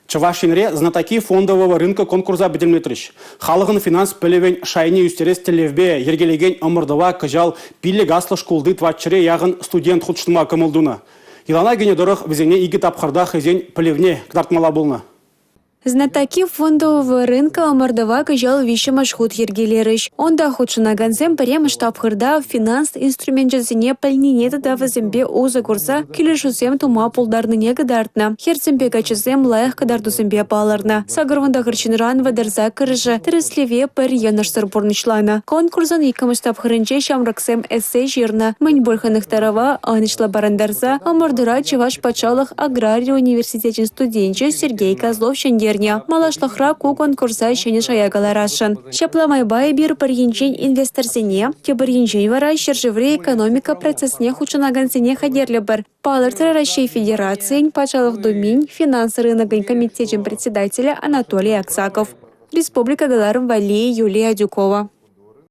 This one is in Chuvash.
Чӑваш Енре «Знатоки фондового рынка» конкурса пӗтӗмлетрӗҫ. Халӑхӑн финанс пӗлӗвӗн шайне ӳстерес тӗллевпе йӗркелекен ӑмӑртӑва кӑҫал 5 аслӑ шкулти 400-е яхӑн студент хутшӑнма кӑмӑл тунӑ. Йӑлана кӗнӗ тӑрӑх вӗсене икӗ тапхӑрта хӑйсен пӗлӗвне кӑтартмалла пулнӑ. «Знатоки фондового рынка» ӑмӑртӑва кӑҫал виҫҫӗмӗш хут йӗркелерӗҫ. Унта хутшӑнакансем пӗрремӗш тапхӑрта финанс инструменчӗсене пӗлнине тата вӗсемпе усӑ курса килӗшӳсем тума пултарнине кӑтартнӑ. Хӗрсемпе каччӑсем лайӑх кӑтартусемпе палӑрнӑ. 89 ҫынран 38-шӗ тӗрӗслеве пӗр йӑнӑшсӑр пурнӑҫланӑ. Конкурсӑн иккӗмӗш тапхӑрӗнче ҫамрӑксем эссе ҫырнӑ. Мӗн пур хӑнӑхтарӑва ӑнӑҫлӑ парӑнтарса ӑмӑртура Чӑваш патшалӑх аграри университечӗн студенчӗ Сергей Козлов ҫӗнтернӗ. Малашлӑхра ку конкурса ҫӗнӗ шая кӑларасшӑн. Ҫапла майпа эпир пӗр енчен инвесторсене, тепӗр енчен вара ҫӗршыври экономика процесне хутшӑнакансене хатӗрлӗпӗр, палӑртрӗ Раҫҫей Федерацийӗн Патшалӑх Думин финанс рынокӗн комитечӗн председателӗ Анатолий Аксаков. Республика кӑларӑм валли Юлия Адюкова.